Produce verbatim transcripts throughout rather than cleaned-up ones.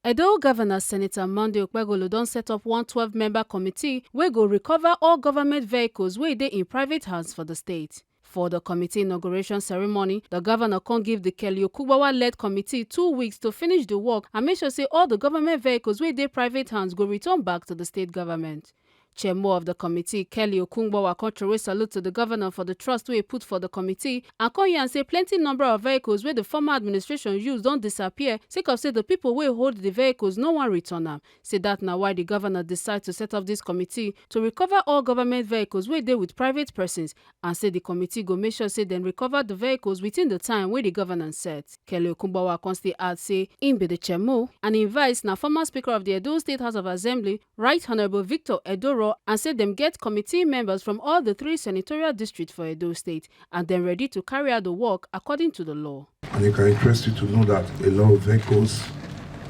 Edo Governor Senator Monday Okpebholo don set up one twelve-member committee wey go recover all government vehicles wey dey in private hands for the state. For the committee inauguration ceremony, the governor come give the Kelly Okungbawa-led committee two weeks to finish the work and make sure say all the government vehicles wey dey private hands go return back to the state government. Chairmo of the committee, Kelly Okungbawa, come throw salute to the governor for the trust wey he put for the committee and come yarn say plenty number of vehicles wey the former administration use don disappear sake of say the people wey hold the vehicles no wan return am. Say that na why the governor decide to set up this committee to recover all government vehicles wey dey with private persons, and say the committee go make sure say dem recover the vehicles within the time wey the governor set. Kelly Okungbawa come still add say im be the chairmo and im vice na former speaker of the Edo State House of Assembly, Right Honourable Victor Edoro, and say dem get committee members from all the three senatorial districts for Edo State and dem ready to carry out the work according to the law. And it can interest you to know that a lot of vehicles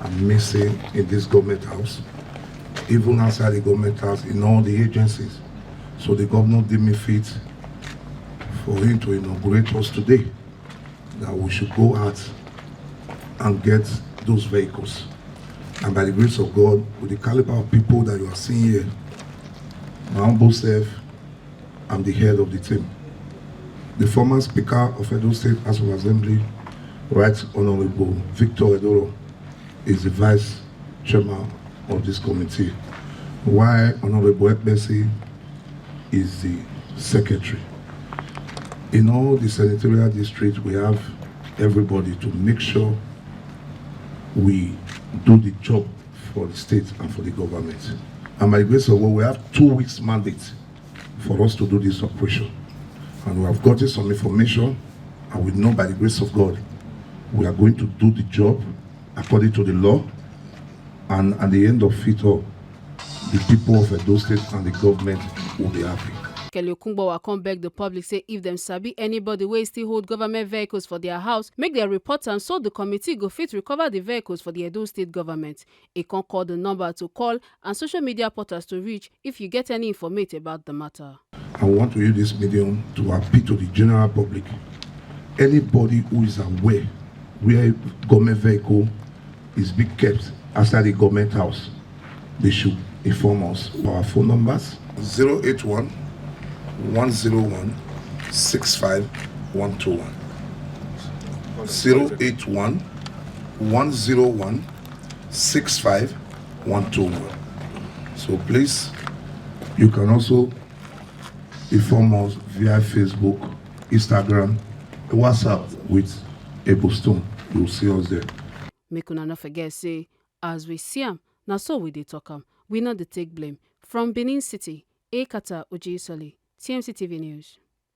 are missing in this government house, even outside the government house, in all the agencies. So the governor deemed me fit for him to inaugurate us today, that we should go out and get those vehicles. And by the grace of God, with the caliber of people that you are seeing here, my humble self, I'm the head of the team. The former Speaker of Edo State House of Assembly, Right Honourable Victor Edoro, is the vice chairman of this committee, while Honourable Ekpesi is the secretary. In all the senatorial districts, we have everybody to make sure we do the job for the state and for the government. And by the grace of God, we have two weeks mandate for us to do this operation. And we have gotten some information, and we know by the grace of God, we are going to do the job according to the law. And at the end of it all, the people of Edo State and the government will be happy. Kelly Okungbawa come beg the public say if dem sabi anybody wey still hold government vehicles for their house, make dem report am so the committee go fit recover the vehicles for the Edo State government. E come call the number to call and social media portals to reach if you get any informate about the matter. I want to use this medium to appeal to the general public. Anybody who is aware where government vehicle is being kept outside the government house, they should inform us. Our phone numbers: zero eight one, one zero one, six five one two one. Zero eight one, one zero one, six five one two one. So please, you can also inform us via Facebook, Instagram, WhatsApp with Able Stone. You'll see us there. Make una no forget say, as we see am, na so we dey talk am. We no dey take blame. From Benin City, Ekata Ojisoli, T M C T V News.